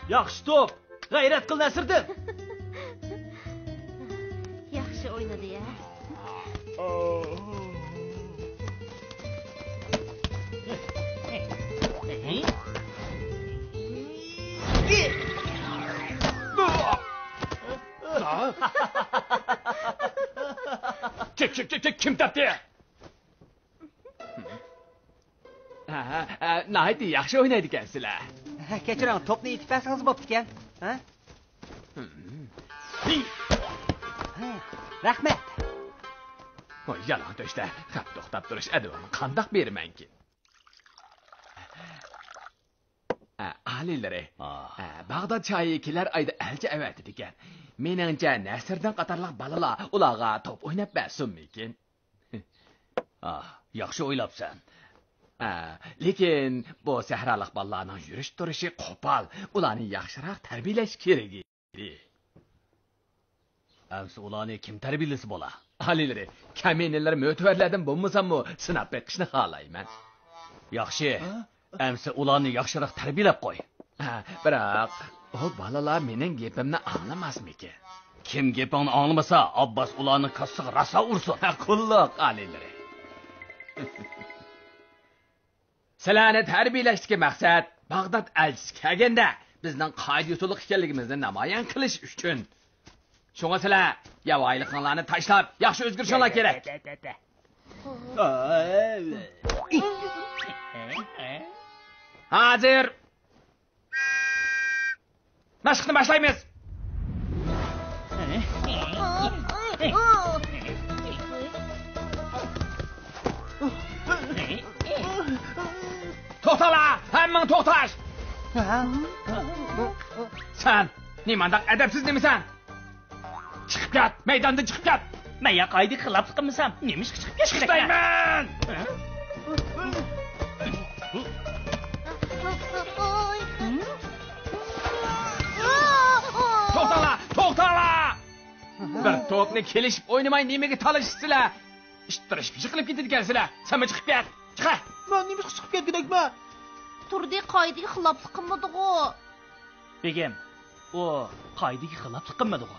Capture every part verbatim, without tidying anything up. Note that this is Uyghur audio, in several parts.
ياخشى توپ! غەيرەت قىل، نەسىردىن! ياخشى ئوينىدى يا. كىم، كىم، كىم، كىم، كىم تاپتى؟ ھە، ھە، ھە، ناھايىتى ياخشى ئوينايدىكەنسىلەر. ھە، كەچۈرۈڭ، توپنى ئېتىپ بەرسىڭىز بوپتىكەن. ھە؟ ھە، رەھمەت. ۋاي، يالاڭ تۆشلەر، خەپ توختاپ تۇرۇش ئەدىبىمنى قانداق بېرىمەنكىن؟ ئە، ئالىيلىرى، ئا. ئە، باغداد شاھى كېلەر ئايدا ئەلچى ئەۋەتىدىكەن. مېنىڭچە، نەسىردىن قاتارلىق بالىلار ئۇلارغا توپ ئويناپ بەرسۇنمىكىن؟ ئا، ياخشى ئويلاپسەن. ئە، لېكىن بۇ سەھرالىق بالىلارنىڭ يۈرۈش تۇرۇشى قوپال، ئۇلارنى ياخشىراق تەربىيەلەش كېرىك ئىدى. ئەمسە ئۇلارنى كىم تەربىيەلىسە بولا؟ ئالىيلىرى، كەمىنىلەر مۆتىۋەرلەردىن بولمىساممۇ سىناپ بېقىشنى خالايمەن. ياخشى، ھە؟ ئەمسە ئۇلارنى ياخشىراق تەربىيەلەپ قوي. ھە، بىراق، ئۇ بالىلار مېنىڭ گېپىمنى ئاڭلىماسمىكىن؟ كىم گېپىڭنى ئاڭلىمىسا، ئابباس ئۇلارنىڭ كاسىسىغا راسا ئۇرسۇن. ھە، قۇللۇق، ئالىيلىرى. سىلەرنى تەربىيەلەشتىكى مەقسەت باغداد ئەلچىسى كەلگەندە بىزنىڭ قائىدە-يوسۇنلۇق ئىكەنلىكىمىزنى نامايان قىلىش ئۈچۈن. شۇڭا سىلەر ياۋايىلىقىڭلارنى تاشلاپ، ياخشى ئۆزگىرىشىڭلار كېرەك. ھازىر مەشىقنى باشلايمىز. توختاڭلار، ھەممىڭ توختاش! سەن نېمانداق ئەدەپسىز نېمىسەن؟ چىقىپ كەت! مەيداندىن چىقىپ كەت! مەن يا قائىدىگە خىلاپلىق قىلمىسام، نېمىشقا چىقىپ كەتتىڭ؟ چىقىپ دەيمەن! توختاڭلار! توختاڭلار! بىر توپنى كېلىشىپ ئوينىماي نېمىگە تالىشىسىلەر؟ ئىتتىرىشىپ يىقىلىپ كېتىدىكەنسىلەر. سەنمۇ چىقىپ كەت! چىقە! مەن نېمىشقا چىقىپ كەتكۈدەكمەن؟ تۇردى قائىدىگە خىلاپلىق قىلمىدىغۇ. بېگىم، ئۇ قائىدىگە خىلاپلىق قىلمىدىغۇ.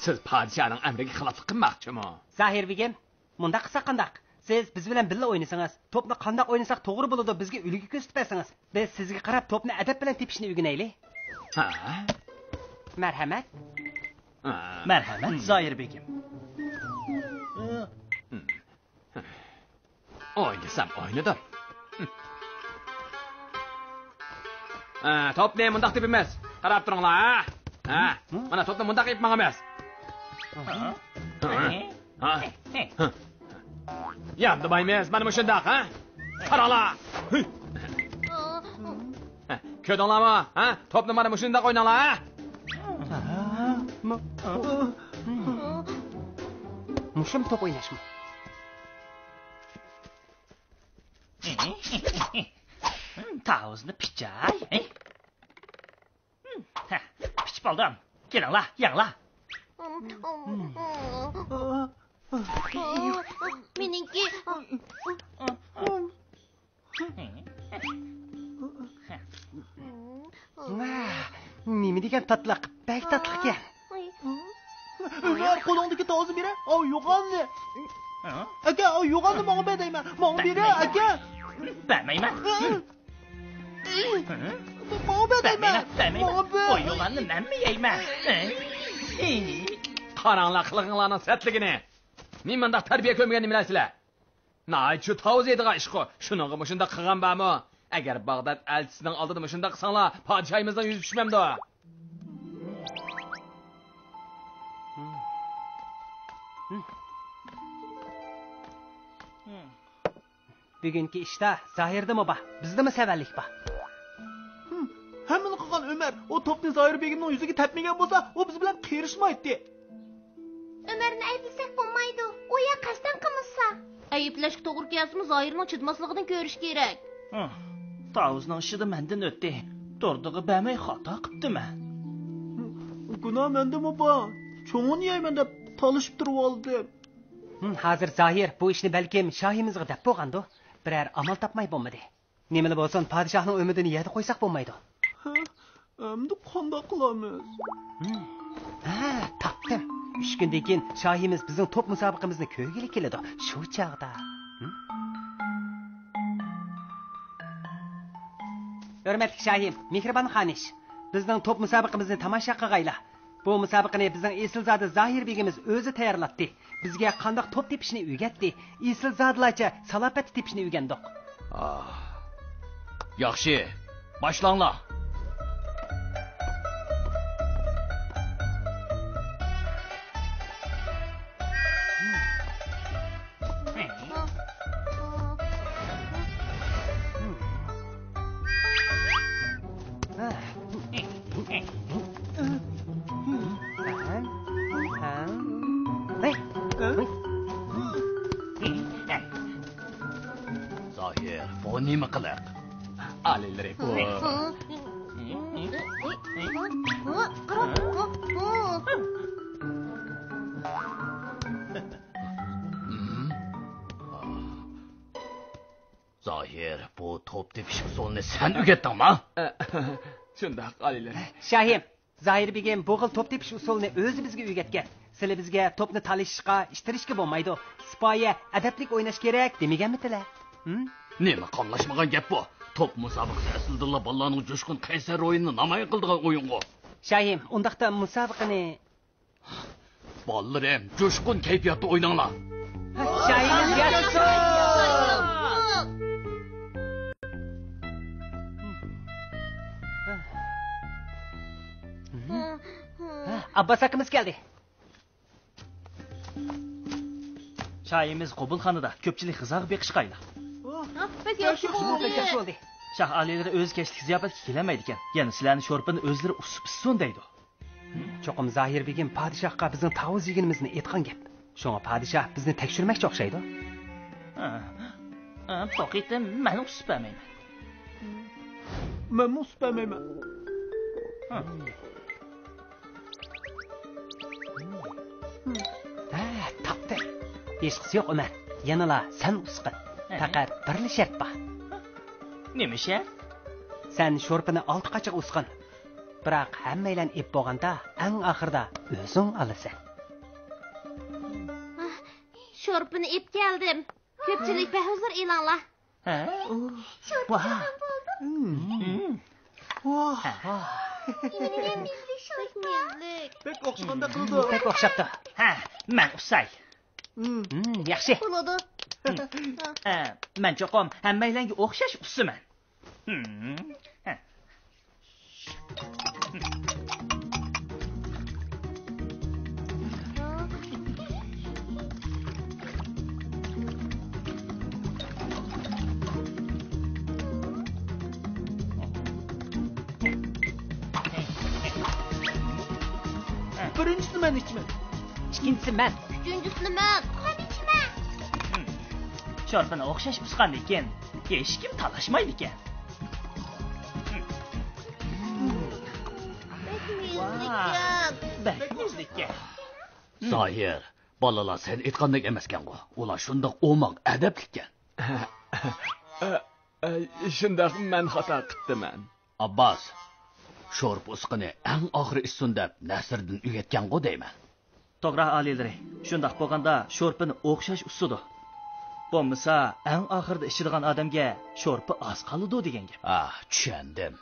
سىز پادىشاھنىڭ ئەمرىگە خىلاپلىق قىلماقچىمۇ؟ زاھىر بېگىم، مۇنداق قىلساق قانداق؟ سىز بىز بىلەن بىللە ئوينىسىڭىز، توپنى قانداق ئوينىساق توغرا بولىدۇ، بىزگە ئۈلگە كۆرسىتىپ بەرسىڭىز. بىز سىزگە قاراپ توپنى ئەدەپ بىلەن تېپىشنى ئۆگىنەيلى. ھە؟ مەرھەمەت. ھە. مەرھەمەت، زاھىر بېگىم. ئوينىسام ئوينىدىم. ھە، توپنى مۇنداق تېپىمىز. قاراپ تۇرۇڭلار، ھە. ھە، مانا توپنى مۇنداق ئېلىپ ماڭىمىز. ھە. ھە. ياندىمايمىز، مانا مۇشۇنداق، ھە. قاراڭلار. ھە، كۆردۈڭلارمۇ؟ ھە؟ توپنى مانا مۇشۇنداق ئويناڭلار، ھە؟ مۇشۇم توپ ئويناشمۇ؟ تاۋۇزنى پىچاي. ھە، پىچىپ ئالدىم. كېلىڭلار، يەڭلار. مېنىڭكى. ۋاھ، نېمە دېگەن تاتلىق، بەك تاتلىقكەن. ئۆمەر، قولۇڭدىكى تازا بېرە، ئاۋۇ يوغاننى. ئاكا، ئاۋۇ يوغاننى ماڭا بەر دەيمەن، ماڭا بېرە، ئاكا. بەرمەيمەن. ماڭا بەر دەيمەن، بەرمەيمەن، ماڭا بەر. ئاۋۇ يوغاننى مەنمۇ يەيمەن. قاراڭلار قىلىقىڭلارنىڭ سەتلىكىنى. نېمانداق تەربىيە كۆرمىگەن نېمىلەر سىلەر؟ ناھايىتى شۇ تاۋۇز يەيدىغان ئىشقۇ. شۇنىڭغا مۇشۇنداق قىلغان بارمۇ؟ ئەگەر باغداد ئەلچىسىنىڭ ئالدىدا مۇشۇنداق قىلساڭلار، پادىشاھىمىزنىڭ يۈزى چۈشمەمدۇ؟ بۈگۈنكى ئىشتا زاھىردىمۇ بار، بىزدىمۇ سەۋەنلىك بار. ھەممىنى قىلغان ئۆمەر، ئۇ توپنى زاھىر بېگىمنىڭ يۈزىگە تەپمىگەن بولسا، ئۇ بىز بىلەن قېرىشمايتتى. ئۆمەرنى ئەيىبلىسەك بولمايدۇ. ئۇ يا قەستەن قىلمىسا. ئەيىبلەشكە توغرا كەلسىمۇ، زاھىرنىڭ چىدىماسلىقىدىن كۆرۈش كېرەك. ھە، تاۋۇزنىڭ ئىشى مەندىن ئۆتتى. توردىغا بەرمەي خاتا قىپتىمەن. گۇناھ مەندىمۇ بار. چوڭىنى يەيمەن دەپ تالىشىپ تۇرۇۋالدىم. ھىم، ھازىر زاھىر بۇ ئىشنى بەلكىم شاھىمىزغا دەپ بولغاندۇ. بىرەر ئامال تاپماي بولمىدى. نېمىلا بولسۇن، پادىشاھنىڭ ئۈمىدىنى يەردە قويساق بولمايدۇ. ھە، ئەمدى قانداق قىلىمىز؟ ھىم. ھە، تاپتىم. ئۈچ كۈندىن كېيىن شاھىمىز بىزنىڭ توپ مۇسابىقىمىزنى كۆرگىلى كېلىدۇ. شۇ چاغدا. ھىم؟ ھۆرمەتلىك شاھىم، مېھرىبان خانىش، بىزنىڭ توپ مۇسابىقىمىزنى تاماشا قىلغايلا. بۇ مۇسابىقىنى بىزنىڭ ئېسىلزادە زاھىر بېگىمىز ئۆزى تەييارلاتتى. بىزگە قانداق توپ تېپىشنى ئۆگەتتى. ئېسىلزادىلارچە سالاپەتتە تېپىشنى ئۆگەندۇق. ئاھ. ياخشى، باشلاڭلار. زاھىر، بۇ نېمە قىلىق؟ ئالىيلىرى، بۇ. زاھىر، بۇ توپ تېپىش ئۇسۇلىنى سەن ئۆگەتتىڭما؟ شۇنداق، ئالىيلىرى. شاھىم، زاھىر بېگىم بۇ خىل توپ تېپىش ئۇسۇلىنى ئۆزى بىزگە ئۆگەتكەن. سىلى بىزگە توپنى تالىشىشقا، ئىتتىرىشكە بولمايدۇ. سىپايە، ئەدەپلىك ئويناش كېرەك دېمىگەنمىتىلە؟ ھىم؟ نېمە قاملاشمىغان گەپ بۇ؟ توپ مۇسابىقىسى ئەسلىدىلا بالىلارنىڭ جۇشقۇن قەيسەر روھىنى نامايان قىلىدىغان ئويۇنغۇ. شاھىم، ئۇنداقتا مۇسابىقىنى. بالىلىرىم، جۇشقۇن كەيپىياتتا ئويناڭلار. شاھىمىز ياشىسۇن! ئابباس ئاكىمىز كەلدى. شاھىمىز قوبۇلخانىدا، كۆپچىلىك غىزاغا بېقىشقايلا. بەك ياخشى بولدى. شاھ ئالىيلىرى ئۆزى كەچلىك زىياپەتكە كېلەلمەيدىكەن. يەنە سىلەرنى شورپىنى ئۆزلىرى ئۇسسۇپ ئىچسۇن دەيدۇ. چوقۇم زاھىر بېگىم پادىشاھقا بىزنىڭ تاۋۇز يېگىنىمىزنى ئېيتقان گەپ. شۇڭا پادىشاھ بىزنى تەكشۈرمەكچى ئوخشايدۇ. ھە، ھە، بۇ قېتىم مەن ئۇسسۇپ بەرمەيمەن. مەنمۇ ئۇسسۇپ بەرمەيمەن. ھە. ھە، تاپتىم. ھېچقىسى يوق، ئۆمەر. يەنىلا سەن ئۇسقىن. ھە. پەقەت بىرلا شەرت بار. نېمە شەرت؟ سەن شورپىنى ئالتە قاچىغا ئۇسقىن. بىراق ھەممەيلەن ئېپ بولغاندا، ئەڭ ئاخىرىدا ئۆزۈڭ ئالىسەن. شورپىنى ئېپ كەلدىم. كۆپچىلىك بەھۇزۇر ئېلىڭلار. ھە؟ شورپا ۋاھ. تامام بولدى. ھىم. ۋاھ. ۋاھ. يېمىلىك شورپا. بەك ئوخشىغاندەك قىلىدۇ. بەك ئوخشاپتۇ. ھە، مەن ئۇسساي. ھىم. ھىم، ياخشى. بولىدۇ. ھە، مەن چوقۇم ھەممەيلەنگە ئوخشاش ئۇسسىمەن. ھىم. ھە. بىرىنچىسىنى مەن ئىچىمەن. ئىككىنچىسى مەن. ئۈچىنچىسىنى مەن. مەن ئىچىمەن. شورپىنى ئوخشاش ئۇسقاندىكىن، ھېچكىم تالاشمايدىكەن. بەك مېززىكەن. بەك مېززىكەن. زاھىر، بالىلار سەن ئېيتقاندەك ئەمەسكەنغۇ. ئۇلار شۇنداق ئوماق، ئەدەپلىككەن. ئە، ئە، شۇنداق، مەن خاتا قىپتىمەن. ئابباس، شورپا ئۇسقىنى ئەڭ ئاخىرى ئىچسۇن دەپ نەسىردىن ئۆگەتكەنغۇ دەيمەن. توغرا، ئالىيلىرى، شۇنداق بولغاندا شورپىنى ئوخشاش ئۇسسىدۇ. بولمىسا ئەڭ ئاخىرىدا ئىچىدىغان ئادەمگە شورپا ئاز قالىدۇ دېگەن گەپ. ئاھ، چۈشەندىم.